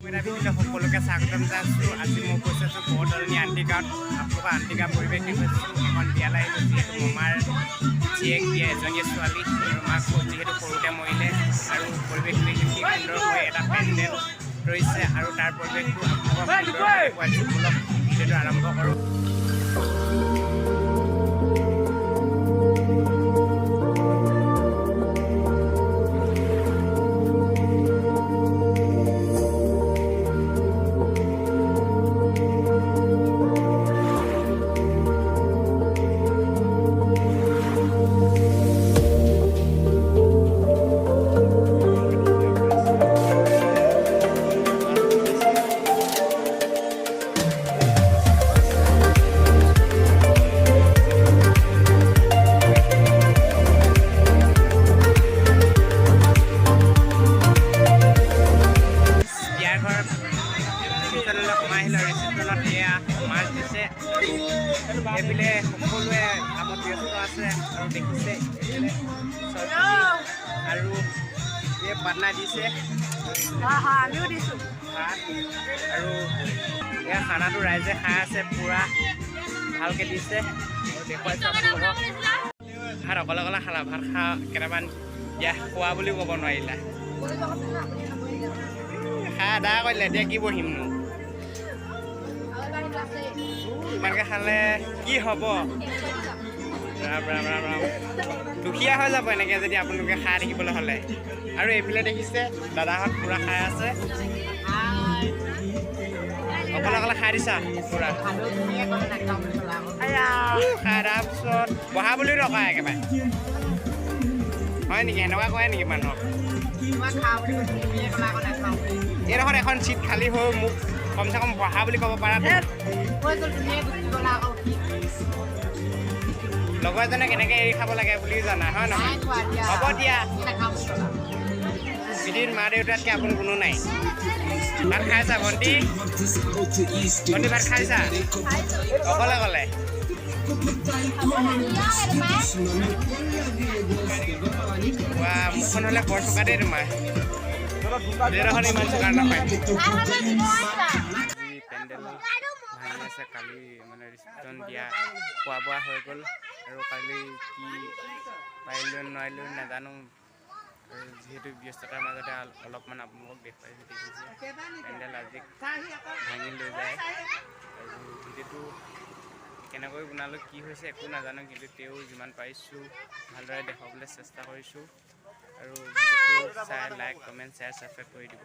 সকলোকে স্বাগতম জনাইছোঁ। আজি মই উপস্থিত আছোঁ বৰদলনি আন্তি গাঁৱত। আপোনালোকৰ আন্তি গাঁও পৰিৱেশ দেখুৱাইছোঁ। এখন বিয়ালৈ আহিলোঁ, যিহেতু মামাৰ জীয়েক বিয়া, এজনীয়ে ছোৱালী আৰু মাক যিহেতু সৰুতে মৰিলে। আৰু পৰিৱেশটো দেখি কি সুন্দৰকৈ এটা পেণ্ডেল ৰৈছে আৰু তাৰ পৰিৱেশটো আপোনালোকক সুন্দৰকৈ দেখুৱাইছোঁ। ব'লক, ভিডিঅ'টো আৰম্ভ কৰোঁ। বিয়াৰ ঘৰ ৰিচিপশ্যনলৈ সোমাই আহিলোঁ আৰু ৰিচিপশ্যনত এয়া মাছ দিছে আৰু এইফালে সকলোৱে কামত ব্যস্ত আছে আৰু দেখিছে এইফালে চব্জি আৰু এই পাটনা দিছে। হয়, আমিও দিছোঁ। ভাত আৰু এয়া খানাটো ৰাইজে খাই আছে, পূৰা ভালকৈ দিছে আৰু দেখুৱাইছোঁ আপোনালোকক। ভাত অকলে অকলে খালা, ভাত খা কেইটামান দিয়া খোৱা বুলিও ক'ব নোৱাৰিলা। খাই আদা কৰিলে, এতিয়া কি বহিমনো? ইমানকৈ খালে কি হ'ব? ৰাম ৰাম ৰাম ৰাম, দুখীয়া হৈ যাব এনেকৈ যদি আপোনালোকে খাই থাকিবলৈ হ'লে। আৰু এইফালে দেখিছে দাদাহঁত পূৰা খাই আছে। অকলে অকলে খাই দিছা পূৰা। খাই তাৰপিছত বহা বুলিও নকয় একেবাৰে, হয় নেকি? সেনেকুৱা কয় নেকি মানুহক? এইডোখৰত এখন চিট খালী হৈ মোক কমচে কম বহা বুলি ক'ব পাৰা। লগৰ এজনে কেনেকৈ এৰি খাব লাগে বুলি জানা হয় নহয়? হ'ব দিয়া। পৃথিৱীত মা দেউতাতকৈ আপোন কোনো নাই। ভাত খাইছা ভণ্টি? ভণ্টি, ভাত খাইছা অকলে অকলে? ৱা, মুখখন হ'লে বৰ চোকা দেই তোমাৰ। দেউতাখন ইমান চোকা নহয়। আজি পেণ্ডেল ভাঙি আছে। কালি মানে ৰিচিপশ্যন দিয়া, খোৱা বোৱা হৈ গ'ল আৰু কালি কি পাৰিলোঁ নোৱাৰিলোঁ নাজানো। আৰু যিহেতু ব্যস্ততাৰ মাজতে অলপমান আপোনালোকক দেখুৱাইছোঁ। দেখিছে, পেণ্ডেল আজি ভাঙি লৈ যায়। আৰু ভিডিঅ'টো কেনেকৈ বনালোঁ, কি হৈছে একো নাজানো, কিন্তু তেওঁ যিমান পাৰিছোঁ ভালদৰে দেখুৱাবলৈ চেষ্টা কৰিছোঁ। আৰু ভিডিঅ'টো চাই লাইক, কমেণ্ট, শ্বেয়াৰ, ছাবস্ক্ৰাইব কৰি দিব।